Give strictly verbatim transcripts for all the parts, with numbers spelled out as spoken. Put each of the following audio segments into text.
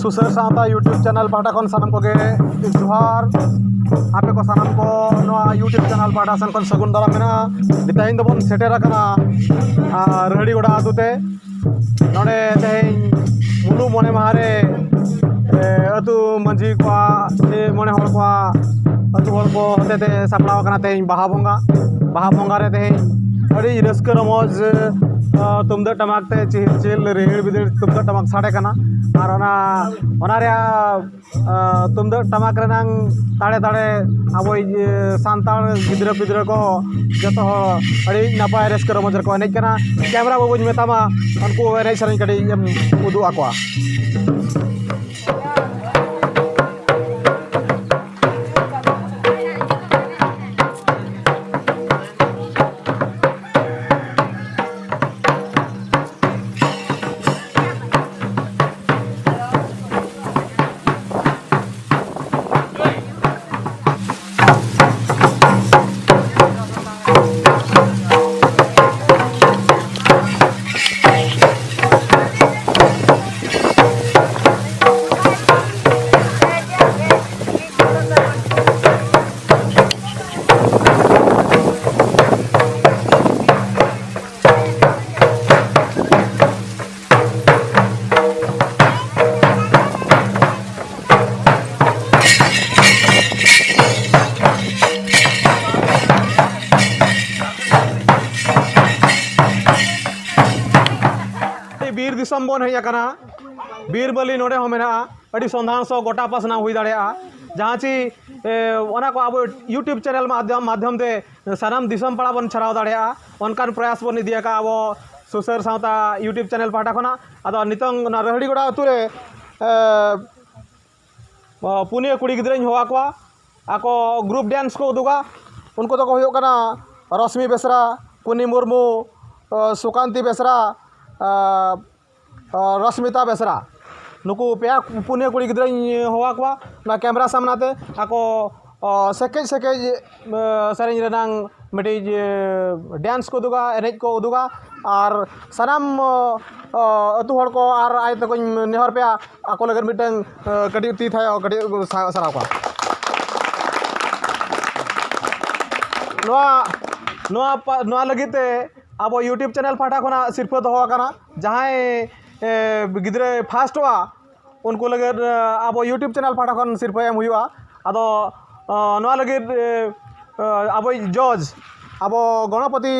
ᱥᱩᱥᱟᱹᱨ ᱥᱟᱶᱛᱟ YouTube channel ᱯᱟᱦᱴᱟ ᱠᱷᱚᱱ ᱥᱟᱱᱟᱢ ᱠᱚᱜᱮ ᱡᱚᱦᱟᱨ᱾ ᱟᱯᱮ ᱠᱚ ᱥᱟᱱᱟᱢ ᱠᱚ ᱱᱚᱣᱟ YouTube channel ᱯᱟᱦᱴᱟ ᱥᱮᱱ ᱠᱷᱚᱱ ᱥᱟᱹᱜᱩᱱ ᱫᱟᱨᱟᱢ ᱢᱮᱱᱟᱜᱼᱟ᱾ ᱛᱮᱦᱮᱧ ᱫᱚᱵᱚᱱ ᱥᱮᱴᱮᱨ ᱟᱠᱟᱱᱟ, ᱟᱨ, ᱨᱟᱹᱦᱲᱤ ᱜᱚᱰᱟ ᱟᱹᱛᱩ ᱛᱮ᱾ ᱱᱚᱰᱮ ᱛᱮᱦᱮᱧ ᱢᱩᱞᱩᱜ ᱢᱚᱬᱮ ᱢᱟᱦᱟ ᱨᱮ, ᱮ, ᱟᱹᱛᱩ ᱢᱟᱹᱡᱷᱤ ᱠᱚᱣᱟᱜ ᱥᱮ ᱢᱚᱬᱮ ᱦᱚᱲ ᱠᱚᱣᱟᱜ ᱟᱹᱛᱩ ᱦᱚᱲ ᱠᱚ ᱦᱚᱛᱮ ᱛᱮ ᱥᱟᱯᱲᱟᱣ ᱟᱠᱟᱱᱟ ᱛᱮᱦᱮᱧ ᱵᱟᱦᱟ ᱵᱚᱸᱜᱟ᱾ ᱵᱟᱦᱟ ᱵᱚᱸᱜᱟ ᱨᱮ ᱛᱮᱦᱮᱧ ᱟᱹᱰᱤ ᱨᱟᱹᱥᱠᱟᱹ ᱨᱚᱢᱚᱡᱽ, ᱮ, ᱛᱩᱢᱫᱟᱹᱜ ᱴᱟᱢᱟᱠ ᱛᱮ ᱪᱤᱦᱤᱞ ᱪᱤᱦᱤᱞ ᱨᱤᱦᱤᱲ ᱵᱤᱫᱤᱲ ᱛᱩᱢᱫᱟᱹᱜ ᱴᱟᱢᱟᱠ ᱥᱟᱰᱮ ᱠᱟᱱᱟ᱾ ᱟᱨ ᱚᱱᱟ, ᱚᱱᱟ ᱨᱮᱭᱟᱜ ᱟᱸ, ᱛᱩᱢᱫᱟᱹᱜ ᱴᱟᱢᱟᱠ ᱨᱮᱱᱟᱝ ᱛᱟᱲᱮ ᱛᱟᱲᱮ ᱟᱵᱚᱭᱤᱡ, ᱤᱭᱟᱹ, ᱥᱟᱱᱛᱟᱲ ᱜᱤᱫᱽᱨᱟᱹ ᱯᱤᱫᱽᱨᱟᱹ ᱠᱚ ᱡᱚᱛᱚ ᱦᱚᱲ ᱟᱹᱰᱤ ᱱᱟᱯᱟᱭ ᱨᱟᱹᱥᱠᱟᱹ ᱨᱚᱢᱚᱡᱽ ᱨᱮᱠᱚ ᱮᱱᱮᱡ ᱠᱟᱱᱟ᱾ ᱠᱮᱢᱨᱟ ᱵᱟᱹᱵᱩᱧ ᱢᱮᱛᱟᱢᱟ, ᱩᱱᱠᱩ ᱮᱱᱮᱡ ᱥᱮᱨᱮᱧ ᱠᱟᱹᱴᱤᱡ ᱮᱢ ᱩᱫᱩᱜ ᱟᱠᱚᱣᱟ᱾ ᱵᱤᱨ ᱫᱤᱥᱚᱢ ᱵᱚᱱ ᱦᱮᱡ ᱟᱠᱟᱱᱟ, ᱵᱤᱨ ᱵᱟᱹᱞᱤ ᱱᱚᱰᱮ ᱦᱚᱸ ᱢᱮᱱᱟᱜᱼᱟ᱾ ᱟᱹᱰᱤ ᱥᱚᱱᱫᱷᱟᱱ ᱥᱚ ᱜᱚᱴᱟ ᱯᱟᱥᱱᱟᱣ ᱦᱩᱭ ᱫᱟᱲᱮᱭᱟᱜᱼᱟ᱾ ᱡᱟᱦᱟᱸ ᱪᱮ, ᱮ, ᱚᱱᱟ ᱠᱚ ᱟᱵᱚ YouTube channel ᱢᱟᱫᱽᱫᱷᱚᱢ, ᱢᱟᱫᱽᱫᱷᱚᱢ ᱛᱮ ᱥᱟᱱᱟᱢ ᱫᱤᱥᱚᱢ ᱯᱟᱲᱟ ᱵᱚᱱ ᱪᱷᱟᱨᱟᱣ ᱫᱟᱲᱮᱭᱟᱜᱼᱟ᱾ ᱚᱱᱠᱟᱱ ᱯᱨᱚᱭᱟᱥ ᱵᱚᱱ ᱤᱫᱤ ᱟᱠᱟᱫᱼᱟ ᱟᱵᱚ ᱥᱩᱥᱟᱹᱨ ᱥᱟᱶᱛᱟ YouTube channel ᱯᱟᱦᱴᱟ ᱠᱷᱚᱱᱟᱜ᱾ ᱟᱫᱚ ᱱᱤᱛᱚᱝ ᱚᱱᱟ ᱨᱟᱹᱦᱲᱤ ᱜᱚᱲᱟ ᱟᱹᱛᱩ ᱨᱮ, ᱮ, ᱯᱩᱱᱭᱟᱹ ᱠᱩᱲᱤ ᱜᱤᱫᱽᱨᱟᱹᱧ ᱦᱚᱦᱚ ᱟᱠᱚᱣᱟ, ᱟᱠᱚ group dance ᱠᱚ ᱩᱫᱩᱜᱟ᱾ ᱩᱱᱠᱩ ᱫᱚᱠᱚ ᱦᱩᱭᱩᱜ ᱠᱟᱱᱟ ᱨᱚᱥᱢᱤ ᱵᱮᱥᱨᱟ, ᱠᱩᱱᱤ ᱢᱩᱨᱢᱩ, ᱥᱩᱠᱟᱱᱛᱤ ᱵᱮᱥᱨᱟ, ᱨᱚᱥᱢᱤᱛᱟ ᱵᱮᱥᱨᱟ᱾ ᱱᱩᱠᱩ ᱯᱮᱭᱟ ᱯᱩᱱᱭᱟᱹ ᱠᱩᱲᱤ ᱜᱤᱫᱽᱨᱟᱹᱧ ᱦᱚᱦᱚ ᱟᱠᱚᱣᱟ ᱱᱚᱣᱟ ᱠᱮᱢᱨᱟ ᱥᱟᱢᱱᱟ ᱛᱮ᱾ ᱟᱠᱚ ᱥᱮᱠᱮᱡ ᱥᱮᱠᱮᱡ ᱥᱮᱨᱮᱧ ᱨᱮᱱᱟᱝ ᱢᱤᱫᱴᱤᱡ ᱰᱮᱱᱥ ᱠᱚ ᱩᱫᱩᱜᱟ, ᱮᱱᱮᱡ ᱠᱚ ᱩᱫᱩᱜᱟ᱾ ᱟᱨ ᱥᱟᱱᱟᱢ ᱟᱹᱛᱩ ᱦᱚᱲ ᱠᱚ ᱟᱨ ᱟᱭᱳ ᱛᱟᱠᱚᱧ ᱱᱮᱦᱚᱨ ᱯᱮᱭᱟ, ᱟᱠᱚ ᱞᱟᱹᱜᱤᱫ ᱢᱤᱫᱴᱟᱝ ᱠᱟᱹᱴᱤᱡ ᱛᱤ ᱛᱷᱟᱭᱚ ᱠᱟᱹᱴᱤᱡ ᱥᱟᱨᱦᱟᱣ ᱠᱚᱣᱟ᱾ ᱱᱚᱣᱟ ᱱᱚᱣᱟ ᱱᱚᱣᱟ ᱞᱟᱹᱜᱤᱫ ᱛᱮ ᱟᱵᱚ YouTube ᱪᱮᱱᱮᱞ ᱯᱟᱦᱴᱟ ᱠᱷᱚᱱᱟᱜ ᱥᱤᱨᱯᱟᱹ ᱫᱚᱦᱚ ᱟᱠᱟᱱᱟ᱾ ᱡᱟᱦᱟᱸᱭ ᱜᱤᱫᱽᱨᱟᱹᱭ ᱯᱷᱟᱥᱴᱚᱜᱼᱟ, ᱩᱱᱠᱩ ᱞᱟᱹᱜᱤᱫ ᱟᱵᱚ YouTube ᱪᱮᱱᱮᱞ ᱯᱟᱦᱴᱟ ᱠᱷᱚᱱ ᱥᱤᱨᱯᱟᱹ ᱮᱢ ᱦᱩᱭᱩᱜᱼᱟ᱾ ᱟᱫᱚ ᱱᱚᱣᱟ ᱞᱟᱹᱜᱤᱫ ᱟᱵᱚᱭᱤᱡ ᱡᱚᱡᱽ, ᱟᱵᱚ ᱜᱚᱬᱚᱯᱚᱛᱤ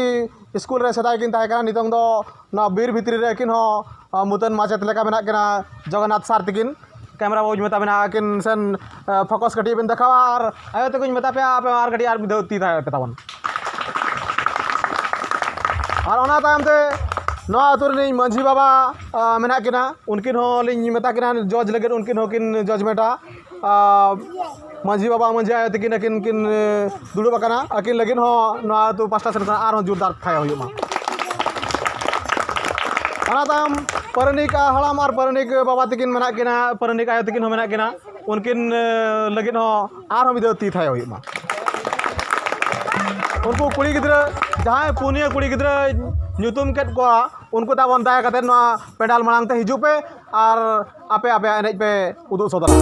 ᱥᱠᱩᱞ ᱨᱮ ᱥᱮᱫᱟᱭ ᱠᱤᱱ ᱛᱟᱦᱮᱸ ᱠᱟᱱᱟ, ᱱᱤᱛᱚᱝ ᱫᱚ ᱱᱚᱣᱟ ᱵᱤᱨ ᱵᱷᱤᱛᱨᱤ ᱨᱮ ᱟᱹᱠᱤᱱ ᱦᱚᱸ ᱢᱩᱛᱟᱹᱱ ᱢᱟᱪᱮᱫ ᱞᱮᱠᱟ ᱢᱮᱱᱟᱜ ᱠᱤᱱᱟ᱾ ᱡᱚᱜᱚᱱᱱᱟᱛᱷ ᱥᱟᱨ ᱛᱤᱠᱤᱱ, ᱠᱮᱢᱮᱨᱟ ᱵᱟᱹᱵᱩᱧ ᱢᱮᱛᱟ ᱵᱮᱱᱟ, ᱟᱹᱠᱤᱱ ᱥᱮᱱ ᱯᱷᱳᱠᱟᱥ ᱠᱟᱹᱴᱤᱡ ᱵᱮᱱ ᱫᱮᱠᱷᱟᱣᱟ᱾ ᱟᱨ ᱟᱭᱳ ᱛᱟᱠᱚᱧ ᱢᱮᱛᱟ ᱯᱮᱭᱟ, ᱟᱯᱮ ᱟᱨ ᱠᱟᱹᱴᱤᱡ ᱟᱨ ᱢᱤᱫ ᱫᱷᱟᱣ ᱛᱤ ᱛᱷᱟᱭᱚ ᱯᱮ ᱛᱟᱵᱚᱱ᱾ ᱟᱨ ᱚᱱᱟ ᱛᱟᱭᱚᱢ ᱛᱮ ᱱᱚᱣᱟ ᱟᱹᱛᱩ ᱨᱤᱱᱤᱡ ᱢᱟᱹᱡᱷᱤ ᱵᱟᱵᱟ ᱢᱮᱱᱟᱜ ᱠᱤᱱᱟ, ᱩᱱᱠᱤᱱ ᱦᱚᱸ ᱞᱤᱧ ᱢᱮᱛᱟ ᱠᱤᱱᱟ ᱡᱚᱡᱽ ᱞᱟᱹᱜᱤᱫ, ᱩᱱᱠᱤᱱ ᱦᱚᱸᱠᱤᱱ ᱡᱚᱡᱽᱢᱮᱱᱴᱟ᱾ ᱢᱟᱹᱡᱷᱤ ᱵᱟᱵᱟ, ᱢᱟᱹᱡᱷᱤ ᱟᱭᱳ ᱛᱟᱹᱠᱤᱱ ᱟᱹᱠᱤᱱ ᱠᱤᱱ ᱫᱩᱲᱩᱵ ᱟᱠᱟᱱᱟ, ᱟᱹᱠᱤᱱ ᱞᱟᱹᱜᱤᱫ ᱦᱚᱸ ᱱᱚᱣᱟ ᱟᱹᱛᱩ ᱯᱟᱥᱴᱟ ᱥᱮᱫ ᱠᱷᱚᱱ ᱟᱨᱦᱚᱸ ᱡᱳᱨᱫᱟᱨ ᱛᱷᱟᱭᱚ ᱦᱩᱭᱩᱜ ᱢᱟ᱾ ᱚᱱᱟ ᱛᱟᱭᱚᱢ ᱯᱟᱨᱟᱱᱤᱠ ᱦᱟᱲᱟᱢ ᱟᱨ ᱯᱟᱨᱟᱱᱤᱠ ᱵᱟᱵᱟ ᱛᱟᱹᱠᱤᱱ ᱢᱮᱱᱟᱜ ᱠᱤᱱᱟ, ᱯᱟᱨᱟᱱᱤᱠ ᱟᱭᱳ ᱛᱟᱹᱠᱤᱱ ᱦᱚᱸ ᱢᱮᱱᱟᱜ ᱠᱤᱱᱟ᱾ ᱩᱱᱠᱤᱱ ᱞᱟᱹᱜᱤᱫ ᱦᱚᱸ ᱟᱨᱦᱚᱸ ᱢᱤᱫ ᱫᱷᱟᱣ ᱛᱤ ᱛᱷᱟᱭᱚ ᱦᱩᱭᱩᱜ ᱢᱟ᱾ ᱩᱱᱠᱩ ᱠᱩᱲᱤ ᱜᱤᱫᱽᱨᱟᱹ, ᱡᱟᱦᱟᱸᱭ ᱯᱩᱱᱭᱟᱹ ᱠᱩᱲᱤ ᱜᱤᱫᱽᱨᱟᱹ ᱧᱩᱛᱩᱢ ᱠᱮᱫ ᱠᱚᱣᱟ, ᱩᱱᱠᱩ ᱛᱟᱵᱚᱱ ᱫᱟᱭᱟ ᱠᱟᱛᱮ ᱱᱚᱣᱟ ᱯᱮᱱᱰᱟᱞ ᱢᱟᱲᱟᱝ ᱛᱮ ᱦᱤᱡᱩᱜ ᱯᱮ ᱟᱨ ᱟᱯᱮ ᱟᱯᱮᱭᱟᱜ ᱮᱱᱮᱡ ᱯᱮ ᱩᱫᱩᱜ ᱥᱚᱫᱚᱨᱟ᱾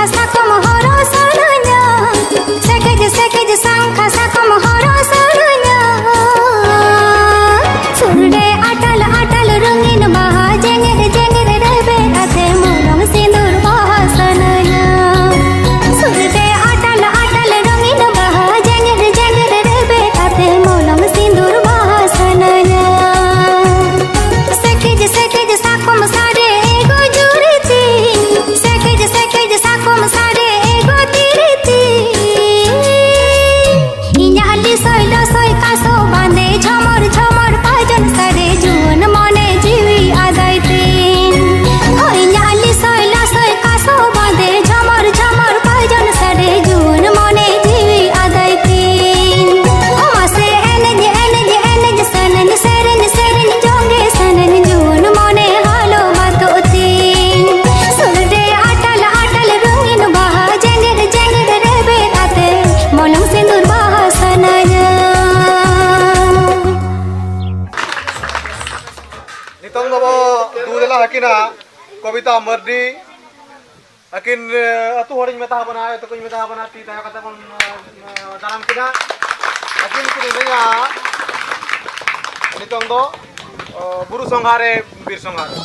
ᱥᱟᱠᱚᱢ ᱦᱚᱨᱚᱜ ᱥᱟᱱᱟᱧᱟ, ᱥᱮᱠᱮᱡ ᱥᱮᱠᱮᱡ ᱥᱟᱝᱠᱷᱟ ᱥᱟᱠᱚᱢ ᱦᱚᱨᱚᱜ ᱥᱟᱱᱟᱧᱟ᱾ ᱥᱩᱨ ᱨᱮ ᱟᱴᱟᱞ ᱟᱴᱟᱞ ᱨᱚᱝᱜᱤᱱ ᱵᱟᱦᱟ ᱡᱮᱜᱮᱫ ᱡᱮᱜᱮᱫ ᱨᱮᱵᱮᱫ ᱟᱛᱮ ᱢᱚᱞᱚᱝ ᱥᱤᱸᱫᱩᱨ ᱵᱟᱦᱟ ᱥᱟᱱᱟᱧᱟ᱾ ᱥᱩᱨ ᱨᱮ ᱟᱴᱟᱞ ᱟᱴᱟᱞ ᱨᱚᱝᱜᱤᱱ ᱵᱟᱦᱟ ᱡᱮᱜᱮᱫ ᱡᱮᱜᱮᱫ ᱨᱮᱵᱮᱫ ᱟᱛᱮ ᱢᱚᱞᱚᱝ ᱥᱤᱸᱫᱩᱨ ᱵᱟᱦᱟ ᱥᱟᱱᱟᱧᱟ᱾ ᱥᱮᱠᱮᱡ ᱥᱮᱠᱮᱡ ᱥᱟᱠᱚᱢ ᱥᱟᱰᱮ ᱜᱚᱡᱩᱨᱤ ᱛᱤᱧ, ᱥᱮᱠᱮᱡ ᱥᱮᱠᱮᱡ ᱥᱟᱠᱚᱢ ᱥᱟᱰᱮ ᱜᱚᱡᱩᱨᱤ ᱛᱤᱧ᱾ ᱤᱧᱟᱜ ᱞᱤᱥᱚᱭ ᱞᱚᱥᱚᱭ ᱠᱟᱥᱚ ᱵᱟᱸᱫᱮ ᱡᱷᱚᱢᱚᱨ ᱡᱷᱚᱢᱚᱨ ᱯᱟᱡᱚᱱ ᱥᱟᱰᱮ ᱡᱩᱣᱟᱹᱱ ᱢᱚᱱᱮ ᱡᱤᱣᱤ ᱟᱫᱟᱭ ᱛᱤᱧ᱾ ᱦᱳᱭ, ᱤᱧᱟᱜ ᱞᱤᱥᱚᱭ ᱞᱚᱥᱚᱭ ᱠᱟᱥᱚ ᱵᱟᱸᱫᱮ ᱡᱷᱚᱢᱚᱨ ᱡᱷᱚᱢᱚᱨ ᱯᱟᱡᱚᱱ ᱥᱟᱰᱮ ᱡᱩᱣᱟᱹᱱ ᱢᱚᱱᱮ ᱡᱤᱣᱤ ᱟᱫᱟᱭ ᱛᱤᱧ᱾ ᱚ ᱢᱟᱥᱮ ᱮᱱᱮᱡ ᱮᱱᱮᱡ ᱮᱱᱮᱡ ᱥᱟᱱᱟᱧ, ᱥᱮᱨᱮᱧ ᱥᱮᱨᱮᱧ ᱡᱚᱝᱜᱮ ᱥᱟᱱᱟᱧ, ᱡᱩᱣᱟᱹᱱ ᱢᱚᱱᱮ ᱦᱟᱞᱚ ᱵᱟᱛᱚᱜ ᱛᱤᱧ᱾ ᱥᱩᱨ ᱨᱮ ᱟᱴᱟᱞ ᱟᱴᱟᱞ ᱨᱚᱝᱜᱤᱱ ᱵᱟᱦᱟ ᱡᱮᱜᱮᱫ ᱡᱮᱜᱮᱫ ᱨᱮᱵᱮᱫ ᱟᱛᱮ ᱢᱚᱞᱚᱝ ᱥᱤᱸᱫᱩᱨ ᱵᱟᱦᱟ ᱥᱟᱱᱟᱧᱟ᱾ ᱱᱤᱛᱚᱝ ᱫᱚᱵᱚ ᱫᱩ ᱫᱮᱞᱟ ᱟᱹᱠᱤᱱᱟ ᱠᱚᱵᱤᱛᱟ ᱢᱟᱨᱰᱤ᱾ ᱟᱹᱠᱤᱱ, ᱮ, ᱟᱹᱛᱩ ᱦᱚᱲᱤᱧ ᱢᱮᱛᱟ ᱵᱚᱱᱟ, ᱟᱭᱳ ᱛᱟᱠᱚᱧ ᱢᱮᱛᱟ ᱵᱚᱱᱟ, ᱛᱤ ᱛᱟᱭᱚ ᱠᱟᱛᱮ ᱵᱚᱱ, ᱮ, ᱫᱟᱨᱟᱢ ᱠᱤᱱᱟ᱾ ᱟᱹᱠᱤᱱ ᱠᱤᱱ ᱮᱱᱮᱡᱟ ᱱᱤᱛᱚᱝ ᱫᱚ, ᱚ, ᱵᱩᱨᱩ ᱥᱚᱸᱜᱷᱟ ᱨᱮ, ᱵᱤᱨ ᱥᱚᱸᱜᱷᱟ ᱨᱮ᱾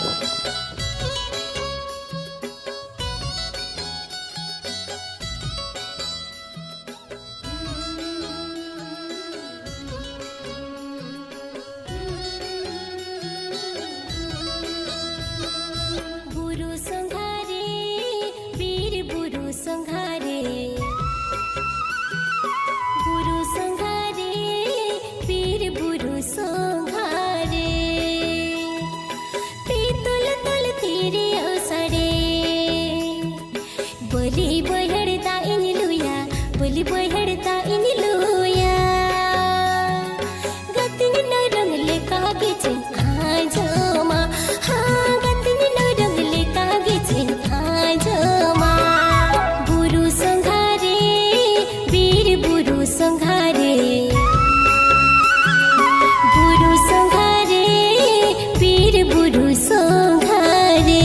ᱵᱩᱨᱩ ᱥᱚᱸᱜᱷᱟ ᱨᱮ, ᱵᱤᱨ ᱵᱩᱨᱩ ᱥᱚᱸᱜᱷᱟ ᱨᱮ, ᱵᱩᱨᱩ ᱥᱚᱸᱜᱷᱟ ᱨᱮ, ᱵᱤᱨ ᱵᱩᱨᱩ ᱥᱚᱸᱜᱷᱟ ᱨᱮ, ᱯᱤᱛᱚᱞ ᱛᱚᱞ ᱛᱤᱨᱭᱳ ᱥᱟᱰᱮ᱾ ᱵᱟᱹᱞᱤ ᱵᱟᱹᱭᱦᱟᱹᱲ ᱫᱟᱜ ᱤᱧ ᱞᱩᱭᱟ, ᱵᱟᱹᱞᱤ ᱵᱟᱹᱭᱦᱟᱹᱲ ᱫᱟᱜ ᱤᱧ ᱞᱩᱭᱟ᱾ ᱜᱟᱹᱛᱤᱧ ᱱᱚᱨᱚᱝ ᱞᱮᱠᱟ ᱜᱮ ᱪᱮᱧ ᱟᱸᱡᱚᱢᱟ, ᱦᱟᱸ, ᱜᱟᱹᱛᱤᱧ ᱱᱚᱨᱚᱝ ᱞᱮᱠᱟ ᱜᱮ ᱪᱮᱧ ᱟᱸᱡᱚᱢᱟ᱾ ᱵᱩᱨᱩ ᱥᱚᱸᱜᱷᱟ ᱨᱮ, ᱵᱤᱨ ᱵᱩᱨᱩ ᱥᱚᱸᱜᱷᱟ ᱨᱮ, ᱵᱩᱨᱩ ᱥᱚᱸᱜᱷᱟ ᱨᱮ, ᱵᱤᱨ ᱵᱩᱨᱩ ᱥᱚᱸᱜᱷᱟ ᱨᱮ᱾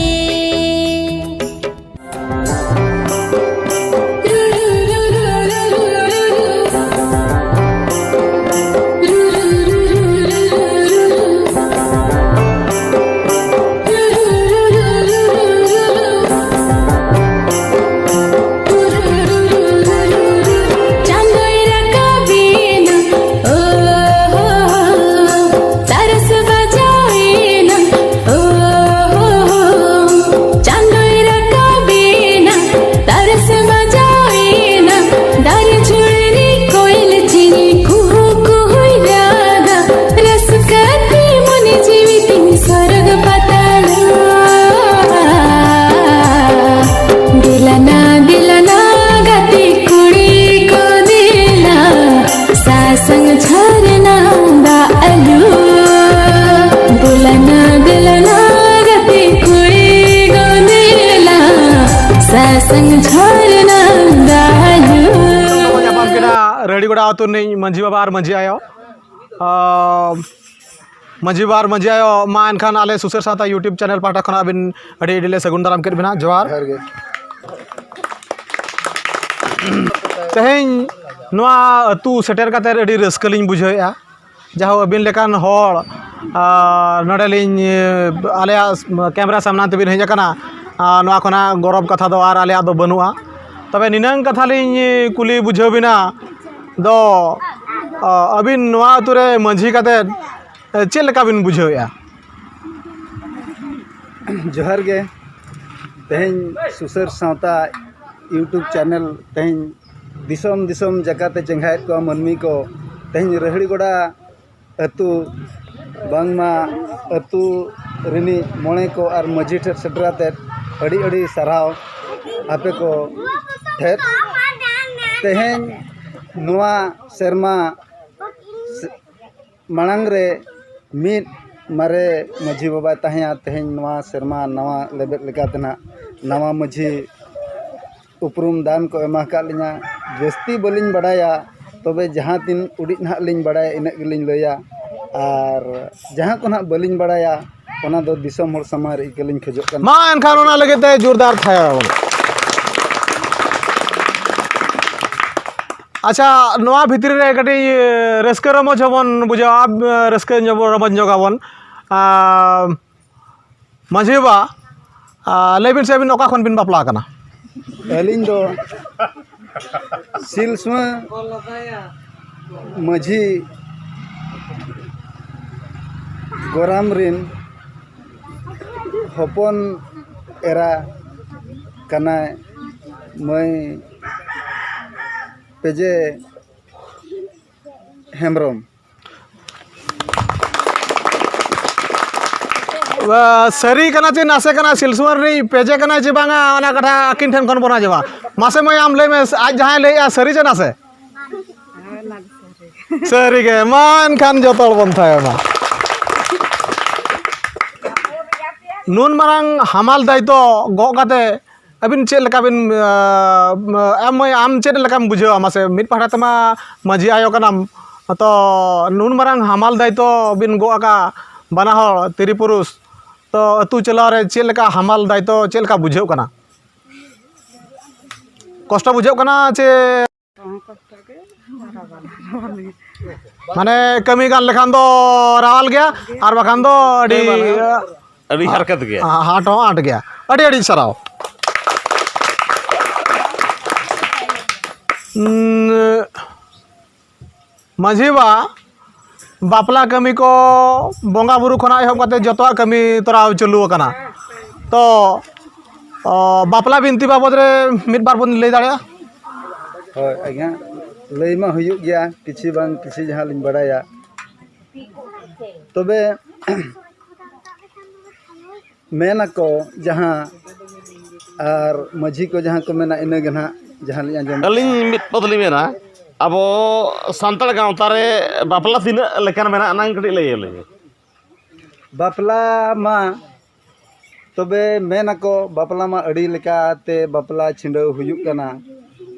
ᱡᱷᱟᱨᱱᱟ ᱫᱟᱜ ᱧᱩ᱾ ᱧᱟᱯᱟᱢ ᱠᱟᱱᱟ ᱨᱟᱹᱲᱤᱜᱚᱲᱟ ᱟᱹᱛᱩ ᱨᱤᱱᱤᱡ ᱢᱟᱹᱡᱷᱤ ᱵᱟᱵᱟ ᱟᱨ ᱢᱟᱹᱡᱷᱤ ᱟᱭᱳ᱾ ᱟᱢ, ᱢᱟᱹᱡᱷᱤ ᱵᱟᱵᱟ ᱟᱨ ᱢᱟᱹᱡᱷᱤ ᱟᱭᱳ, ᱢᱟ ᱮᱱᱠᱷᱟᱱ ᱟᱞᱮ ᱥᱩᱥᱟᱹᱨ ᱥᱟᱶᱛᱟ YouTube channel ᱯᱟᱦᱴᱟ ᱠᱷᱚᱱᱟᱜ ᱟᱹᱵᱤᱱ ᱟᱹᱰᱤ ᱟᱹᱰᱤ ᱞᱮ ᱥᱟᱹᱜᱩᱱ ᱫᱟᱨᱟᱢ ᱠᱮᱫ ᱵᱤᱱᱟ᱾ ᱡᱚᱦᱟᱨ᱾ ᱡᱚᱦᱟᱨ ᱜᱮ᱾ ᱛᱮᱦᱮᱧ ᱱᱚᱣᱟ ᱟᱹᱛᱩ ᱥᱮᱴᱮᱨ ᱠᱟᱛᱮᱫ ᱟᱹᱰᱤ ᱨᱟᱹᱥᱠᱟᱹ ᱞᱤᱧ ᱵᱩᱡᱷᱟᱹᱣᱮᱫᱼᱟ᱾ ᱡᱟᱦᱳ, ᱟᱹᱵᱤᱱ ᱞᱮᱠᱟᱱ ᱦᱚᱲ, ᱟᱨ ᱱᱚᱰᱮ ᱞᱤᱧ, ᱟᱞᱮᱭᱟᱜ camera ᱥᱟᱢᱱᱟ ᱛᱮᱵᱤᱱ ᱦᱮᱡ ᱟᱠᱟᱱᱟ, ᱟᱨ ᱱᱚᱣᱟ ᱠᱷᱚᱱᱟᱜ ᱜᱚᱨᱚᱵᱽ ᱠᱟᱛᱷᱟ ᱫᱚ ᱟᱨ ᱟᱞᱮᱭᱟᱜ ᱫᱚ ᱵᱟᱹᱱᱩᱜᱼᱟ᱾ ᱛᱚᱵᱮ ᱱᱤᱱᱟᱹᱝ ᱠᱟᱛᱷᱟ ᱞᱤᱧ ᱠᱩᱞᱤ ᱵᱩᱡᱷᱟᱹᱣ ᱵᱤᱱᱟ ᱫᱚ, ᱟᱹᱵᱤᱱ ᱱᱚᱣᱟ ᱟᱹᱛᱩ ᱨᱮ ᱢᱟᱹᱡᱷᱤ ᱠᱟᱛᱮᱫ ᱪᱮᱫ ᱞᱮᱠᱟ ᱵᱤᱱ ᱵᱩᱡᱷᱟᱹᱣᱮᱫᱼᱟ? ᱡᱚᱦᱟᱨ ᱜᱮ᱾ ᱛᱮᱦᱮᱧ ᱥᱩᱥᱟᱹᱨ ᱥᱟᱶᱛᱟ YouTube channel, ᱛᱮᱦᱮᱧ ᱫᱤᱥᱚᱢ ᱫᱤᱥᱚᱢ ᱡᱟᱠᱟᱛᱮ ᱪᱮᱸᱜᱷᱟᱭᱮᱫ ᱠᱚᱣᱟ ᱢᱟᱹᱱᱢᱤ ᱠᱚ᱾ ᱛᱮᱦᱮᱧ ᱨᱟᱹᱦᱲᱤᱜᱚᱰᱟ ᱟᱹᱛᱩ, ᱵᱟᱝᱢᱟ ᱟᱹᱛᱩ ᱨᱤᱱᱤᱡ ᱢᱚᱬᱮ ᱠᱚ ᱟᱨ ᱢᱟᱹᱡᱷᱤ ᱴᱷᱮᱱ ᱥᱮᱴᱮᱨ ᱟᱛᱮᱫ ᱟᱹᱰᱤ ᱟᱹᱰᱤ ᱥᱟᱨᱦᱟᱣ ᱟᱯᱮ ᱠᱚ ᱴᱷᱮᱱ᱾ ᱛᱮᱦᱮᱧ ᱱᱚᱣᱟ ᱥᱮᱨᱢᱟ ᱢᱟᱲᱟᱝ ᱨᱮ ᱢᱤᱫ ᱢᱟᱨᱮ ᱢᱟᱹᱡᱷᱤ ᱵᱟᱵᱟᱭ ᱛᱟᱦᱮᱸᱭᱟ, ᱛᱮᱦᱮᱧ ᱱᱚᱣᱟ ᱥᱮᱨᱢᱟ ᱱᱟᱣᱟ ᱞᱮᱵᱮᱫ ᱞᱮᱠᱟᱛᱮ ᱱᱟᱦᱟᱜ ᱱᱟᱣᱟ ᱢᱟᱹᱡᱷᱤ ᱩᱯᱨᱩᱢ ᱫᱟᱱ ᱠᱚ ᱮᱢᱟ ᱟᱠᱟᱫ ᱞᱤᱧᱟ᱾ ᱡᱟᱹᱥᱛᱤ ᱵᱟᱹᱞᱤᱧ ᱵᱟᱰᱟᱭᱟ, ᱛᱚᱵᱮ ᱡᱟᱦᱟᱸ ᱛᱤᱱ ᱩᱰᱤᱡ ᱱᱟᱦᱟᱜ ᱞᱤᱧ ᱵᱟᱰᱟᱭᱟ, ᱤᱱᱟᱹᱜ ᱜᱮᱞᱤᱧ ᱞᱟᱹᱭᱟ᱾ ᱟᱨ ᱡᱟᱦᱟᱸ ᱠᱚ ᱱᱟᱦᱟᱜ ᱵᱟᱹᱞᱤᱧ ᱵᱟᱰᱟᱭᱟ, ᱚᱱᱟ ᱫᱚ ᱫᱤᱥᱚᱢ ᱦᱚᱲ ᱥᱟᱢᱟᱝ ᱨᱮ ᱤᱠᱟᱹ ᱞᱤᱧ ᱠᱷᱚᱡᱚᱜ ᱠᱟᱱᱟ᱾ ᱢᱟ ᱮᱱᱠᱷᱟᱱ ᱚᱱᱟ ᱞᱟᱹᱜᱤᱫ ᱛᱮ ᱡᱳᱨᱫᱟᱨ ᱛᱷᱟᱭᱚ᱾ ᱟᱪᱪᱷᱟ, ᱱᱚᱣᱟ ᱵᱷᱤᱛᱨᱤ ᱨᱮ ᱠᱟᱹᱴᱤᱡ ᱨᱟᱹᱥᱠᱟᱹ ᱨᱚᱢᱚᱡᱽ ᱦᱚᱸᱵᱚᱱ ᱵᱩᱡᱷᱟᱹᱣᱟ, ᱨᱟᱹᱥᱠᱟᱹ ᱧᱚᱜ ᱨᱚᱢᱚᱡᱽ ᱧᱚᱜ ᱟᱵᱚᱱ᱾ ᱟᱨ ᱢᱟᱹᱡᱷᱤ ᱵᱟᱵᱟ, ᱟᱨ ᱞᱟᱹᱭ ᱵᱤᱱ ᱥᱮ, ᱟᱹᱵᱤᱱ ᱚᱠᱟ ᱠᱷᱚᱱ ᱵᱤᱱ ᱵᱟᱯᱞᱟ ᱟᱠᱟᱱᱟ? ᱟᱹᱞᱤᱧ ᱫᱚ ᱥᱤᱞᱥᱩᱣᱟᱹ ᱢᱟᱹᱡᱷᱤ ᱜᱚᱨᱟᱢ ᱨᱤᱱ ᱦᱚᱯᱚᱱ ᱮᱨᱟ ᱠᱟᱱᱟᱭ ᱢᱟᱹᱭ ᱯᱮᱡᱮ ᱦᱮᱢᱵᱨᱚᱢ᱾ ᱥᱟᱹᱨᱤ ᱠᱟᱱᱟ ᱪᱮ ᱱᱟᱥᱮ ᱠᱟᱱᱟ, ᱥᱤᱞᱥᱩᱣᱟᱹ ᱨᱤᱱᱤᱡ ᱯᱮᱡᱮ ᱠᱟᱱᱟᱭ ᱪᱮ ᱵᱟᱝᱟ, ᱚᱱᱟ ᱠᱟᱛᱷᱟ ᱟᱹᱠᱤᱱ ᱴᱷᱮᱱ ᱠᱷᱚᱱ ᱵᱚᱱ ᱟᱸᱡᱚᱢᱟ᱾ ᱢᱟᱥᱮ ᱢᱟᱹᱭ, ᱟᱢ ᱞᱟᱹᱭ ᱢᱮ, ᱟᱡ ᱡᱟᱦᱟᱸᱭ ᱞᱟᱹᱭᱮᱜᱼᱟ, ᱥᱟᱹᱨᱤ ᱪᱮ ᱱᱟᱥᱮ? ᱥᱟᱹᱨᱤ ᱜᱮ᱾ ᱢᱟ ᱮᱱᱠᱷᱟᱱ ᱡᱚᱛᱚ ᱦᱚᱲ ᱵᱚᱱ ᱛᱷᱟᱭᱚ ᱢᱟ᱾ ᱱᱩᱱ ᱢᱟᱨᱟᱝ ᱦᱟᱢᱟᱞ ᱫᱟᱭᱤᱛᱛᱚ ᱜᱚᱜ ᱠᱟᱛᱮ ᱟᱹᱵᱤᱱ ᱪᱮᱫ ᱞᱮᱠᱟ ᱵᱤᱱ, ᱟᱢ ᱢᱟᱹᱭ, ᱟᱢ ᱪᱮᱫ ᱞᱮᱠᱟᱢ ᱵᱩᱡᱷᱟᱹᱣᱟ? ᱢᱟᱥᱮ, ᱢᱤᱫ ᱯᱟᱦᱴᱟ ᱛᱮᱢᱟ ᱢᱟᱹᱡᱷᱤ ᱟᱭᱳ ᱠᱟᱱᱟᱢ, ᱛᱚ ᱱᱩᱱ ᱢᱟᱨᱟᱝ ᱦᱟᱢᱟᱞ ᱫᱟᱭᱤᱛᱛᱚ ᱵᱤᱱ ᱜᱚᱜ ᱟᱠᱟᱫ, ᱵᱟᱱᱟ ᱦᱚᱲ ᱛᱤᱨᱤ ᱯᱩᱨᱩᱥ, ᱛᱚ ᱟᱹᱛᱩ ᱪᱟᱞᱟᱣ ᱨᱮ ᱪᱮᱫ ᱞᱮᱠᱟ ᱦᱟᱢᱟᱞ ᱫᱟᱭᱤᱛᱛᱚ, ᱪᱮᱫ ᱞᱮᱠᱟ ᱵᱩᱡᱷᱟᱹᱜ ᱠᱟᱱᱟ? ᱠᱚᱥᱴᱚ ᱵᱩᱡᱷᱟᱹᱜ ᱠᱟᱱᱟ ᱪᱮ? ᱢᱟᱱᱮ, ᱠᱟᱹᱢᱤ ᱜᱟᱱ ᱞᱮᱠᱷᱟᱱ ᱫᱚ ᱨᱟᱣᱟᱞ ᱜᱮᱭᱟ, ᱟᱨ ᱵᱟᱠᱷᱟᱱ ᱫᱚ ᱟᱹᱰᱤ ᱟᱹᱰᱤ ᱦᱟᱨᱠᱮᱛ ᱜᱮᱭᱟ᱾ ᱦᱟ-, ᱦᱟᱴ ᱦᱚᱸ ᱟᱸᱴ ᱜᱮᱭᱟ᱾ ᱟᱹᱰᱤ ᱟᱹᱰᱤ ᱥᱟᱨᱦᱟᱣ᱾ ᱩᱸ, ᱢᱟᱹᱡᱷᱤ ᱵᱟ, ᱵᱟᱯᱞᱟ ᱠᱟᱹᱢᱤ ᱠᱚ ᱵᱚᱸᱜᱟ ᱵᱩᱨᱩ ᱠᱷᱚᱱᱟᱜ ᱮᱦᱚᱵ ᱠᱟᱛᱮ ᱡᱚᱛᱚᱣᱟᱜ ᱠᱟᱹᱢᱤ ᱛᱚᱨᱟᱣ ᱪᱟᱹᱞᱩ ᱟᱠᱟᱱᱟ᱾ ᱛᱚ, ᱚ, ᱵᱟᱯᱞᱟ ᱵᱤᱱᱛᱤ ᱵᱟᱵᱚᱫ ᱨᱮ ᱢᱤᱫ ᱵᱟᱨ ᱵᱚᱱ ᱞᱟᱹᱭ ᱫᱟᱲᱮᱭᱟᱜᱼᱟ? ᱦᱳᱭ ᱟᱹᱜᱤᱭᱟ, ᱞᱟᱹᱭ ᱢᱟ ᱦᱩᱭᱩᱜ ᱜᱮᱭᱟ, ᱠᱤᱪᱷᱤ ᱵᱟᱝ ᱠᱤᱪᱷᱤ ᱡᱟᱦᱟᱸ ᱞᱤᱧ ᱵᱟᱲᱟᱭᱟ᱾ ᱛᱚᱵᱮ ᱢᱮᱱ ᱟᱠᱚ ᱡᱟᱦᱟᱸ, ᱟᱨ ᱢᱟᱹᱡᱷᱤ ᱠᱚ ᱡᱟᱦᱟᱸ ᱠᱚ ᱢᱮᱱᱟ, ᱤᱱᱟᱹ ᱜᱮ ᱱᱟᱦᱟᱜ ᱡᱟᱦᱟᱸ ᱞᱤᱧ ᱟᱸᱡᱚᱢ ᱟᱹᱞᱤᱧ ᱢᱤᱫ ᱯᱚᱫ ᱞᱤᱧ ᱢᱮᱱᱟ, ᱟᱵᱚ ᱥᱟᱱᱛᱟᱲ ᱜᱟᱶᱛᱟ ᱨᱮ ᱵᱟᱯᱞᱟ ᱛᱤᱱᱟᱹᱜ ᱞᱮᱠᱟᱱ ᱢᱮᱱᱟᱜᱼᱟ, ᱚᱱᱟ ᱠᱟᱹᱴᱤᱡ ᱞᱟᱹᱭ ᱟᱹᱞᱤᱧ ᱢᱮ᱾ ᱵᱟᱯᱞᱟ ᱢᱟ, ᱛᱚᱵᱮ ᱢᱮᱱ ᱟᱠᱚ, ᱵᱟᱯᱞᱟ ᱢᱟ ᱟᱹᱰᱤ ᱞᱮᱠᱟᱛᱮ ᱵᱟᱯᱞᱟ ᱪᱷᱤᱸᱰᱟᱹᱣ ᱦᱩᱭᱩᱜ ᱠᱟᱱᱟ᱾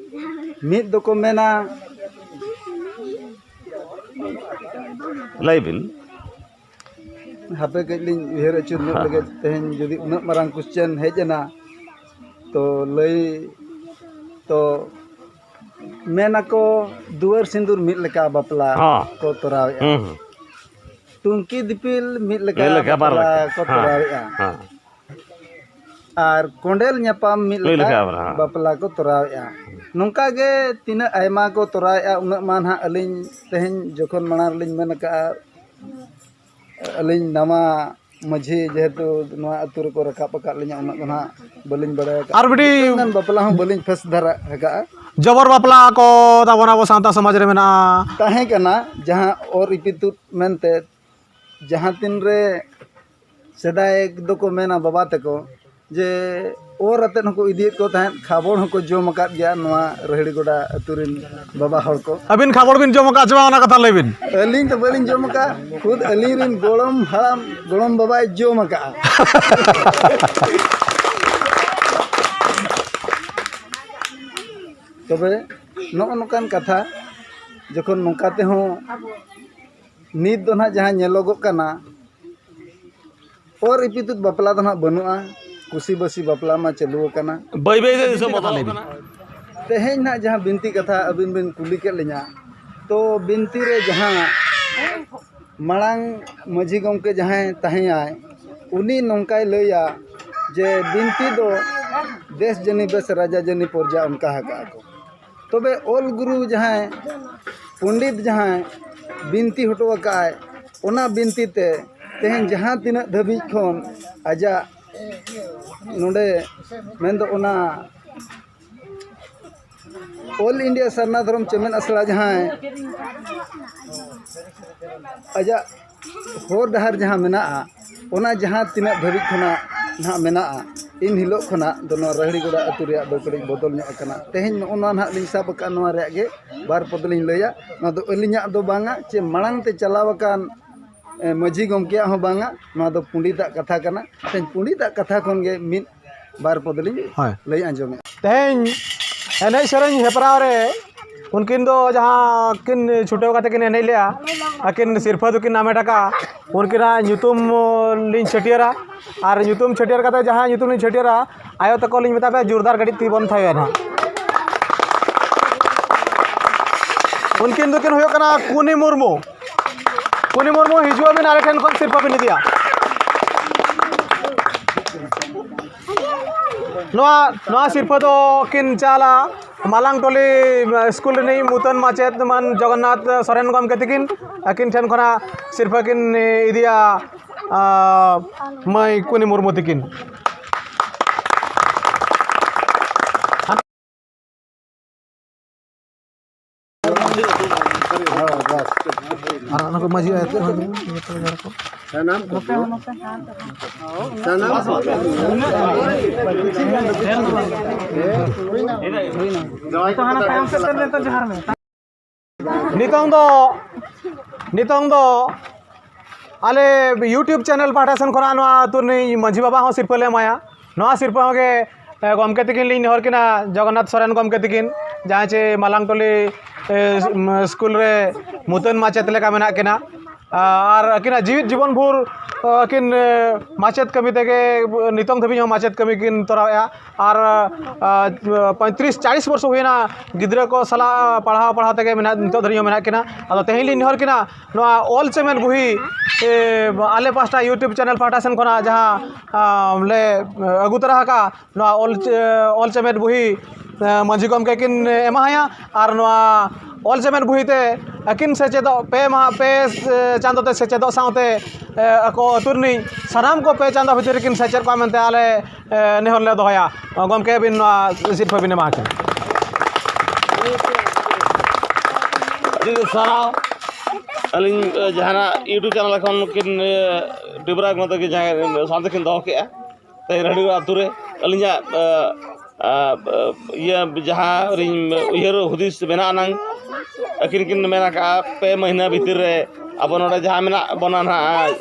ᱢᱤᱫ ᱫᱚᱠᱚ ᱢᱮᱱᱟ, ᱞᱟᱹᱭ ᱵᱤᱱ᱾ ᱦᱟᱯᱮ ᱠᱟᱹᱡ ᱞᱤᱧ ᱩᱭᱦᱟᱹᱨ ᱟᱹᱪᱩᱨ ᱧᱚᱜ ᱞᱮᱜᱮ, ᱛᱮᱦᱮᱧ ᱡᱩᱫᱤ ᱩᱱᱟᱹᱜ ᱢᱟᱨᱟᱝ ᱠᱚᱥᱪᱮᱱ ᱦᱮᱡ ᱮᱱᱟ, ᱛᱚ ᱞᱟᱹᱭ ᱛᱚ ᱢᱮᱱ ᱟᱠᱚ, ᱫᱩᱣᱟᱹᱨ ᱥᱤᱸᱫᱩᱨ ᱢᱤᱫ ᱞᱮᱠᱟ ᱵᱟᱯᱞᱟ ᱦᱚᱸ᱾ ᱠᱚ ᱛᱚᱨᱟᱣᱮᱫᱼᱟ᱾ ᱦᱩᱸ, ᱦᱩᱸ᱾ ᱴᱩᱝᱠᱤ ᱫᱤᱯᱤᱞ ᱢᱤᱫ ᱞᱮᱠᱟ ᱢᱤᱫ ᱞᱮᱠᱟ, ᱵᱟᱨ ᱵᱟᱯᱞᱟ ᱞᱮᱠᱟ᱾ ᱠᱚ ᱦᱮᱸ, ᱛᱚᱨᱟᱣᱮᱫᱼᱟ᱾ ᱦᱮᱸ᱾ ᱟᱨ ᱠᱚᱸᱰᱮᱞ ᱧᱟᱯᱟᱢ ᱢᱤᱫ ᱢᱤᱫ ᱞᱮᱠᱟ ᱞᱮᱠᱟ ᱵᱟᱯᱞᱟ᱾ ᱦᱮᱸ᱾ ᱵᱟᱯᱞᱟ ᱠᱚ ᱛᱚᱨᱟᱣᱮᱫᱼᱟ᱾ ᱱᱚᱝᱠᱟ ᱜᱮ ᱛᱤᱱᱟᱹᱜ ᱟᱭᱢᱟ ᱠᱚ ᱛᱚᱨᱟᱣᱮᱫᱼᱟ, ᱩᱱᱟᱹᱜ ᱢᱟ ᱱᱟᱦᱟᱜ ᱟᱹᱞᱤᱧ ᱛᱮᱦᱮᱧ ᱡᱚᱠᱷᱚᱱ ᱢᱟᱲᱟᱝ ᱨᱮᱞᱤᱧ ᱢᱮᱱ ᱟᱠᱟᱫᱼᱟ, ᱟᱹᱞᱤᱧ ᱱᱟᱣᱟ ᱢᱟᱹᱡᱷᱤ ᱡᱮᱦᱮᱛᱩ ᱱᱚᱣᱟ ᱟᱹᱛᱩ ᱨᱮᱠᱚ ᱨᱟᱠᱟᱵ ᱟᱠᱟᱫ ᱞᱤᱧᱟ, ᱩᱱᱟᱹᱜ ᱫᱚ ᱱᱟᱦᱟᱜ ᱵᱟᱹᱞᱤᱧ ᱵᱟᱲᱟᱭ ᱟᱠᱟᱫᱼᱟ᱾ ᱟᱨ ᱢᱤᱫᱴᱤᱡ ᱢᱮᱱᱠᱷᱟᱱ ᱵᱟᱯᱞᱟ ᱦᱚᱸ ᱵᱟᱹᱞᱤᱧ ᱯᱷᱮᱥ ᱫᱷᱟᱨᱟ ᱟᱠᱟᱫᱼᱟ᱾ ᱡᱚᱵᱚᱨ ᱵᱟᱯᱞᱟ ᱠᱚ ᱛᱟᱵᱚᱱ ᱟᱵᱚ ᱥᱟᱶᱛᱟ ᱥᱚᱢᱟᱡᱽ ᱨᱮ ᱢᱮᱱᱟᱜᱼᱟ᱾ ᱛᱟᱦᱮᱸ ᱠᱟᱱᱟ, ᱡᱟᱦᱟᱸ ᱚᱨ ᱤᱯᱤᱛᱩᱫ ᱢᱮᱱᱛᱮ ᱡᱟᱦᱟᱸ ᱛᱤᱱ ᱨᱮ ᱥᱮᱫᱟᱭ ᱫᱚᱠᱚ ᱢᱮᱱᱟ ᱵᱟᱵᱟ ᱛᱟᱠᱚ ᱡᱮ ᱚᱨ ᱟᱛᱮᱫ ᱦᱚᱸᱠᱚ ᱤᱫᱤᱭᱮᱫ ᱠᱚ ᱛᱟᱦᱮᱸᱫ, ᱠᱷᱟᱵᱚᱲ ᱦᱚᱸᱠᱚ ᱡᱚᱢ ᱟᱠᱟᱫ ᱜᱮᱭᱟ ᱱᱚᱣᱟ ᱨᱟᱹᱦᱲᱤ ᱜᱚᱰᱟ ᱟᱹᱛᱩ ᱨᱮᱱ ᱵᱟᱵᱟ ᱦᱚᱲ ᱠᱚ᱾ ᱟᱹᱵᱤᱱ ᱠᱷᱟᱵᱚᱲ ᱵᱤᱱ ᱡᱚᱢ ᱟᱠᱟᱫ ᱪᱮ ᱵᱟᱝ, ᱚᱱᱟ ᱠᱟᱛᱷᱟ ᱞᱟᱹᱭ ᱵᱤᱱ᱾ ᱟᱹᱞᱤᱧ ᱫᱚ ᱵᱟᱹᱞᱤᱧ ᱡᱚᱢ ᱟᱠᱟᱫᱼᱟ, ᱠᱷᱩᱫ ᱟᱹᱞᱤᱧ ᱨᱮᱱ ᱜᱚᱲᱚᱢ ᱦᱟᱲᱟᱢ, ᱜᱚᱲᱚᱢ ᱵᱟᱵᱟᱭ ᱡᱚᱢ ᱟᱠᱟᱫᱼᱟ᱾ ᱛᱚᱵᱮ ᱱᱚᱜᱼᱚ ᱱᱚᱝᱠᱟᱱ ᱠᱟᱛᱷᱟ, ᱡᱚᱠᱷᱚᱱ ᱱᱚᱝᱠᱟ ᱛᱮᱦᱚᱸ ᱱᱤᱛ ᱫᱚ ᱱᱟᱦᱟᱜ ᱡᱟᱦᱟᱸ ᱧᱮᱞᱚᱜᱚᱜ ᱠᱟᱱᱟ, ᱚᱨ ᱤᱯᱤᱛᱩᱫ ᱵᱟᱯᱞᱟ ᱫᱚ ᱱᱟᱦᱟᱜ ᱵᱟᱹᱱᱩᱜᱼᱟ, ᱠᱩᱥᱤᱵᱟᱹᱥᱤ ᱵᱟᱯᱞᱟ ᱢᱟ ᱪᱟᱹᱞᱩ ᱟᱠᱟᱱᱟ᱾ ᱵᱟᱹᱭ ᱵᱟᱹᱭ ᱛᱮ ᱫᱤᱥᱚᱢ ᱵᱚᱫᱚᱞ ᱤᱫᱤ᱾ ᱛᱮᱦᱮᱧ ᱱᱟᱦᱟᱜ ᱡᱟᱦᱟᱸ ᱵᱤᱱᱛᱤ ᱠᱟᱛᱷᱟ ᱟᱹᱵᱤᱱ ᱵᱤᱱ ᱠᱩᱞᱤ ᱠᱮᱫ ᱞᱤᱧᱟ, ᱛᱚ ᱵᱤᱱᱛᱤ ᱨᱮ ᱡᱟᱦᱟᱸ ᱢᱟᱲᱟᱝ ᱢᱟᱹᱡᱷᱤ ᱜᱚᱢᱠᱮ ᱡᱟᱦᱟᱸᱭ ᱛᱟᱦᱮᱸᱭᱟᱭ, ᱩᱱᱤ ᱱᱚᱝᱠᱟᱭ ᱞᱟᱹᱭᱟ ᱡᱮ ᱵᱤᱱᱛᱤ ᱫᱚ ᱫᱮᱥ ᱡᱟᱹᱱᱤ ᱵᱮᱥ, ᱨᱟᱡᱟ ᱡᱟᱹᱱᱤ ᱯᱚᱨᱡᱟ, ᱚᱱᱠᱟ ᱟᱠᱟᱜᱼᱟ ᱠᱚ᱾ ᱛᱚᱵᱮ ᱚᱞ ᱜᱩᱨᱩ ᱡᱟᱦᱟᱸᱭ, ᱯᱚᱱᱰᱤᱛ ᱡᱟᱦᱟᱸᱭ ᱵᱤᱱᱛᱤ ᱦᱚᱴᱚ ᱟᱠᱟᱫᱼᱟᱭ, ᱚᱱᱟ ᱵᱤᱱᱛᱤ ᱛᱮ ᱛᱮᱦᱮᱧ ᱡᱟᱦᱟᱸ ᱛᱤᱱᱟᱹᱜ ᱫᱷᱟᱹᱵᱤᱡ ᱠᱷᱚᱱ ᱟᱡᱟᱜ ᱱᱚᱰᱮ ᱢᱮᱱᱫᱚ ᱚᱱᱟ ᱚᱞ ᱤᱱᱰᱤᱭᱟ ᱥᱟᱨᱱᱟ ᱫᱷᱚᱨᱚᱢ ᱪᱮᱢᱮᱫ ᱟᱥᱲᱟ ᱡᱟᱦᱟᱸᱭ ᱟᱡᱟᱜ ᱦᱚᱨ ᱰᱟᱦᱟᱨ ᱡᱟᱦᱟᱸ ᱢᱮᱱᱟᱜᱼᱟ, ᱚᱱᱟ ᱡᱟᱦᱟᱸ ᱛᱤᱱᱟᱹᱜ ᱫᱷᱟᱹᱵᱤᱡ ᱠᱷᱚᱱᱟᱜ ᱱᱟᱦᱟᱜ ᱢᱮᱱᱟᱜᱼᱟ, ᱤᱱ ᱦᱤᱞᱳᱜ ᱠᱷᱚᱱᱟᱜ ᱫᱚ ᱱᱚᱣᱟ ᱨᱟᱦᱲᱤᱜᱚᱰᱟ ᱟᱹᱛᱩ ᱨᱮᱭᱟᱜ ᱫᱚ ᱠᱟᱹᱴᱤᱡ ᱵᱚᱫᱚᱞ ᱧᱚᱜ ᱟᱠᱟᱱᱟ᱾ ᱛᱮᱦᱮᱧ ᱱᱚᱜᱼᱚ ᱱᱚᱣᱟ ᱱᱟᱦᱟᱜ ᱞᱤᱧ ᱥᱟᱵ ᱟᱠᱟᱫ, ᱱᱚᱣᱟ ᱨᱮᱭᱟᱜ ᱜᱮ ᱵᱟᱨ ᱯᱚᱫ ᱞᱤᱧ ᱞᱟᱹᱭᱟ᱾ ᱱᱚᱣᱟ ᱫᱚ ᱟᱹᱞᱤᱧᱟᱜ ᱫᱚ ᱵᱟᱝᱟ, ᱪᱮ ᱢᱟᱲᱟᱝ ᱛᱮ ᱪᱟᱞᱟᱣ ᱟᱠᱟᱱ ᱮ, ᱢᱟᱹᱡᱷᱤ ᱜᱚᱢᱠᱮᱭᱟᱜ ᱦᱚᱸ ᱵᱟᱝᱟ, ᱱᱚᱣᱟ ᱫᱚ ᱯᱚᱸᱰᱤᱛᱟᱜ ᱠᱟᱛᱷᱟ ᱠᱟᱱᱟ᱾ ᱛᱮᱦᱮᱧ ᱯᱚᱸᱰᱤᱛᱟᱜ ᱠᱟᱛᱷᱟ ᱠᱷᱚᱱ ᱜᱮ ᱢᱤᱫ ᱵᱟᱨ ᱯᱚᱫ ᱞᱤᱧ ᱦᱳᱭ᱾ ᱞᱟᱹᱭ ᱟᱸᱡᱚᱢᱮᱫᱼᱟ᱾ ᱛᱮᱦᱮᱧ ᱮᱱᱮᱡ ᱥᱮᱨᱮᱧ ᱦᱮᱯᱨᱟᱣ ᱨᱮ ᱩᱱᱠᱤᱱ ᱫᱚ ᱡᱟᱦᱟᱸ ᱠᱤᱱ ᱪᱷᱩᱴᱟᱹᱣ ᱠᱟᱛᱮ ᱠᱤᱱ ᱮᱱᱮᱡ ᱞᱮᱜᱼᱟ, ᱟᱹᱠᱤᱱ ᱥᱤᱨᱯᱷᱟᱹ ᱫᱚᱠᱤᱱ ᱦᱟᱢᱮᱴ ᱟᱠᱟᱫᱼᱟ᱾ ᱩᱱᱠᱤᱱᱟᱜ ᱧᱩᱛᱩᱢ ᱞᱤᱧ ᱪᱷᱟᱹᱴᱭᱟᱹᱨᱟ, ᱟᱨ ᱧᱩᱛᱩᱢ ᱪᱷᱟᱹᱴᱭᱟᱹᱨ ᱠᱟᱛᱮ ᱡᱟᱦᱟᱸ ᱧᱩᱛᱩᱢ ᱞᱤᱧ ᱪᱷᱟᱹᱴᱭᱟᱹᱨᱟ, ᱟᱭᱳ ᱛᱟᱠᱚ ᱞᱤᱧ ᱢᱮᱛᱟ ᱯᱮᱭᱟ, ᱡᱳᱨᱫᱟᱨ ᱠᱟᱹᱴᱤᱡ ᱛᱤ ᱵᱚᱱ ᱛᱷᱟᱭᱚᱭᱟ ᱱᱟᱦᱟᱜ᱾ ᱩᱱᱠᱤᱱ ᱫᱚᱠᱤᱱ ᱦᱩᱭᱩᱜ ᱠᱟᱱᱟ ᱠᱩᱱᱤ ᱢᱩᱨᱢᱩ᱾ ᱠᱩᱱᱤ ᱢᱩᱨᱢᱩ, ᱦᱤᱡᱩᱜ ᱟᱵᱤᱱ, ᱟᱞᱮ ᱴᱷᱮᱱ ᱠᱷᱚᱱ ᱥᱤᱨᱯᱟᱹ ᱵᱤᱱ ᱤᱫᱤᱭᱟ᱾ ᱱᱚᱣᱟ, ᱱᱚᱣᱟ ᱥᱤᱨᱯᱟᱹ ᱫᱚ ᱠᱤᱱ ᱪᱟᱞᱟ ᱢᱟᱞᱟᱝ ᱴᱚᱞᱤ ᱥᱠᱩᱞ ᱨᱤᱱᱤᱡ ᱢᱩᱛᱟᱹᱱ ᱢᱟᱪᱮᱫ ᱢᱟᱱ ᱡᱚᱜᱚᱱᱱᱟᱛᱷ ᱥᱚᱨᱮᱱ ᱜᱚᱢᱠᱮ ᱛᱤᱠᱤᱱ, ᱟᱹᱠᱤᱱ ᱴᱷᱮᱱ ᱠᱷᱚᱱᱟᱜ ᱥᱤᱨᱯᱟᱹ ᱠᱤᱱ ᱤᱫᱤᱭᱟ, ᱟᱸ, ᱢᱟᱹᱭ ᱠᱩᱱᱤ ᱢᱩᱨᱢᱩ ᱛᱤᱠᱤᱱ᱾ ᱟᱨ ᱚᱱᱟ ᱠᱚ ᱢᱟᱹᱡᱷᱤ ᱟᱭᱳ ᱠᱚ ᱦᱚᱸ ᱡᱚᱛᱚ ᱡᱟᱦᱟᱸ ᱠᱚ᱾ ᱥᱟᱱᱟᱢ ᱠᱚ᱾ ᱥᱟᱱᱟᱢ ᱠᱚ᱾ ᱡᱟᱶᱟᱭ ᱠᱚ ᱛᱟᱭᱚᱢ ᱥᱮᱫ ᱥᱮᱱ ᱞᱮᱱ ᱛᱚ ᱡᱚᱦᱟᱨ ᱢᱮ᱾ ᱱᱤᱛᱚᱝ ᱫᱚ, ᱱᱤᱛᱚᱝ ᱫᱚ ᱟᱞᱮ YouTube ᱪᱮᱱᱮᱞ ᱯᱟᱦᱴᱟ ᱥᱮᱱ ᱠᱷᱚᱱᱟᱜ ᱱᱚᱣᱟ ᱟᱹᱛᱩ ᱨᱤᱱᱤᱡ ᱢᱟᱹᱡᱷᱤ ᱵᱟᱵᱟ ᱦᱚᱸ ᱥᱤᱨᱯᱟᱹ ᱞᱮ ᱮᱢᱟᱭᱟ᱾ ᱱᱚᱣᱟ ᱥᱤᱨᱯᱟᱹ ᱦᱚᱸ ᱜᱮ ᱜᱚᱢᱠᱮ ᱛᱟᱹᱠᱤᱱ ᱞᱤᱧ ᱱᱮᱦᱚᱨ ᱠᱤᱱᱟ, ᱡᱚᱜᱚᱱᱱᱟᱛᱷ ᱥᱚᱨᱮᱱ ᱜᱚᱢᱠᱮ ᱛᱟᱹᱠᱤᱱ, ᱡᱟᱦᱟᱸᱭ ᱪᱮ ᱢᱟᱞᱟᱝ ᱴᱚᱞᱤ ᱥᱠᱩᱞ ᱨᱮ ᱢᱩᱛᱟᱹᱱ ᱢᱟᱪᱮᱫ ᱞᱮᱠᱟ ᱢᱮᱱᱟᱜ ᱠᱤᱱᱟ᱾ ᱟᱨ ᱟᱹᱠᱤᱱᱟᱜ ᱡᱤᱣᱤᱫ ᱡᱤᱵᱚᱱ ᱵᱷᱳᱨ ᱟᱹᱠᱤᱱ ᱢᱟᱪᱮᱫ ᱠᱟᱹᱢᱤ ᱛᱮᱜᱮ ᱱᱤᱛᱚᱝ ᱫᱷᱟᱹᱵᱤᱡ ᱦᱚᱸ ᱢᱟᱪᱮᱫ ᱠᱟᱹᱢᱤ ᱠᱤᱱ ᱛᱚᱨᱟᱣᱮᱫᱼᱟ᱾ ᱟᱨ ᱯᱚᱸᱭᱛᱨᱤᱥ ᱪᱟᱞᱤᱥ ᱵᱚᱨᱥᱚ ᱦᱩᱭᱮᱱᱟ ᱜᱤᱫᱽᱨᱟᱹ ᱠᱚ ᱥᱟᱞᱟᱜ ᱯᱟᱲᱦᱟᱣ ᱯᱟᱲᱦᱟᱣ ᱛᱮᱜᱮ ᱢᱮᱱᱟᱜ, ᱱᱤᱛᱚᱜ ᱫᱷᱟᱹᱵᱤᱡ ᱦᱚᱸ ᱢᱮᱱᱟᱜ ᱠᱤᱱᱟ᱾ ᱟᱫᱚ ᱛᱮᱦᱮᱧ ᱞᱤᱧ ᱱᱮᱦᱚᱨ ᱠᱤᱱᱟ, ᱱᱚᱣᱟ ᱚᱞ ᱪᱮᱢᱮᱫ ᱵᱩᱦᱤ ᱟᱞᱮ ᱯᱟᱦᱴᱟ YouTube ᱪᱮᱱᱮᱞ ᱯᱟᱦᱴᱟ ᱥᱮᱱ ᱠᱷᱚᱱᱟᱜ ᱡᱟᱦᱟᱸ ᱞᱮ ᱟᱹᱜᱩ ᱛᱚᱨᱟ ᱟᱠᱟᱫᱼᱟ, ᱱᱚᱣᱟ ᱚᱞ ᱚᱞ ᱪᱮᱢᱮᱫ ᱵᱩᱦᱤ ᱢᱟᱹᱡᱷᱤ ᱜᱚᱢᱠᱮ ᱠᱤᱱ ᱮᱢᱟᱦᱟᱭᱟ᱾ ᱟᱨ ᱱᱚᱣᱟ ᱚᱞ ᱪᱮᱢᱮᱫ ᱵᱩᱦᱤ ᱛᱮ ᱟᱹᱠᱤᱱ ᱥᱮᱪᱮᱫᱚᱜ, ᱯᱮ ᱢᱟᱦᱟ, ᱯᱮ ᱪᱟᱸᱫᱚ ᱛᱮ ᱥᱮᱪᱮᱫᱚᱜ ᱥᱟᱶᱛᱮ ᱟᱠᱚ ᱟᱹᱛᱩ ᱨᱤᱱᱤᱡ ᱥᱟᱱᱟᱢ ᱠᱚ ᱯᱮ ᱪᱟᱸᱫᱚ ᱵᱷᱤᱛᱤᱨ ᱨᱮᱠᱤᱱ ᱥᱮᱪᱮᱫ ᱠᱚᱣᱟ ᱢᱮᱱᱛᱮ ᱟᱞᱮ ᱱᱮᱦᱚᱨ ᱞᱮ ᱫᱚᱦᱚᱭᱟ᱾ ᱜᱚᱢᱠᱮ, ᱟᱹᱵᱤᱱ ᱱᱚᱣᱟ ᱥᱤᱨᱯᱷᱟᱹ ᱵᱤᱱ ᱮᱢᱟ ᱠᱤᱱᱟ᱾ ᱟᱹᱰᱤ ᱥᱟᱨᱦᱟᱣ᱾ ᱟᱹᱞᱤᱧ ᱡᱟᱦᱟᱱᱟᱜ YouTube ᱪᱮᱱᱮᱞ ᱠᱷᱚᱱ ᱠᱤᱱ ᱰᱤᱵᱨᱟ ᱢᱚᱛᱚ ᱜᱮ ᱡᱟᱦᱟᱸᱭ ᱥᱟᱶᱛᱮ ᱠᱤᱱ ᱫᱚᱦᱚ ᱠᱮᱜᱼᱟ, ᱛᱮᱦᱮᱧ ᱨᱟᱹᱰᱤ ᱟᱹᱛᱩ ᱨᱮ ᱟᱹᱞᱤᱧᱟᱜ ᱤᱭᱟᱹ ᱡᱟᱦᱟᱸ ᱨᱤᱧ ᱩᱭᱦᱟᱹᱨ ᱦᱩᱫᱤᱥ ᱢᱮᱱᱟᱜ ᱟᱱᱟᱝ, ᱟᱹᱠᱤᱱ ᱠᱤᱱ ᱢᱮᱱ ᱟᱠᱟᱫᱼᱟ, ᱯᱮ ᱢᱟᱹᱦᱱᱟᱹ ᱵᱷᱤᱛᱤᱨ ᱨᱮ ᱟᱵᱚ ᱱᱚᱰᱮ ᱡᱟᱦᱟᱸ ᱢᱮᱱᱟᱜ ᱵᱚᱱᱟ ᱱᱟᱦᱟᱜ,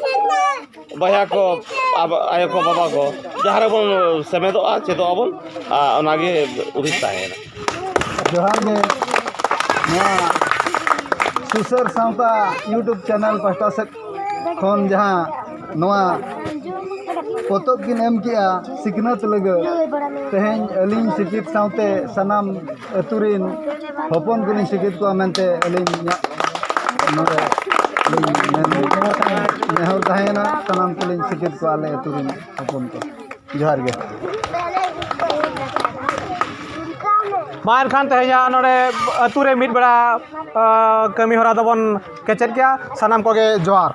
ᱵᱚᱭᱦᱟ ᱠᱚ, ᱟᱵᱚ ᱟᱭᱳ ᱠᱚ, ᱵᱟᱵᱟ ᱠᱚ, ᱡᱟᱦᱟᱸ ᱨᱮᱵᱚᱱ ᱥᱮᱢᱮᱫᱚᱜᱼᱟ, ᱪᱮᱫᱚᱜ ᱟᱵᱚᱱ, ᱟᱨ ᱚᱱᱟᱜᱮ ᱦᱩᱫᱤᱥ ᱛᱟᱦᱮᱸᱭᱮᱱᱟ᱾ ᱡᱚᱦᱟᱨ ᱜᱮ᱾ ᱱᱚᱣᱟ ᱥᱩᱥᱟᱹᱨ ᱥᱟᱶᱛᱟ YouTube ᱪᱮᱱᱮᱞ ᱯᱟᱦᱴᱟ ᱥᱮᱫ ᱠᱷᱚᱱ ᱡᱟᱦᱟᱸ ᱱᱚᱣᱟ ᱯᱚᱛᱚᱵ ᱠᱤᱱ ᱮᱢ ᱠᱮᱜᱼᱟ ᱥᱤᱠᱷᱱᱟᱹᱛ ᱞᱟᱹᱜᱤᱫ, ᱛᱮᱦᱮᱧ ᱟᱹᱞᱤᱧ ᱥᱤᱠᱷᱤᱛ ᱥᱟᱶᱛᱮ ᱥᱟᱱᱟᱢ ᱟᱹᱛᱩ ᱨᱤᱱ ᱦᱚᱯᱚᱱ ᱠᱚᱞᱤᱧ ᱥᱤᱠᱷᱤᱛ ᱠᱚᱣᱟ ᱢᱮᱱᱛᱮ ᱟᱹᱞᱤᱧ ᱱᱚᱰᱮ ᱞᱤᱧ ᱢᱮᱱ, ᱱᱮᱦᱚᱨ ᱛᱟᱦᱮᱸᱭᱮᱱᱟ, ᱥᱟᱱᱟᱢ ᱠᱚᱞᱤᱧ ᱥᱤᱠᱷᱤᱛ ᱠᱚᱣᱟ ᱟᱞᱮ ᱟᱹᱛᱩ ᱨᱤᱱ ᱦᱚᱯᱚᱱ ᱠᱚ᱾ ᱡᱚᱦᱟᱨ ᱜᱮ᱾ ᱢᱟ ᱮᱱᱠᱷᱟᱱ ᱛᱮᱦᱮᱧᱟᱜ ᱱᱚᱰᱮ ᱟᱹᱛᱩ ᱨᱮ ᱢᱤᱫ ᱵᱮᱲᱟ, ᱟ, ᱠᱟᱹᱢᱤ ᱦᱚᱨᱟ ᱫᱚᱵᱚᱱ ᱠᱮᱪᱮᱫ ᱠᱮᱜᱼᱟ᱾ ᱥᱟᱱᱟᱢ ᱠᱚᱜᱮ ᱡᱚᱦᱟᱨ᱾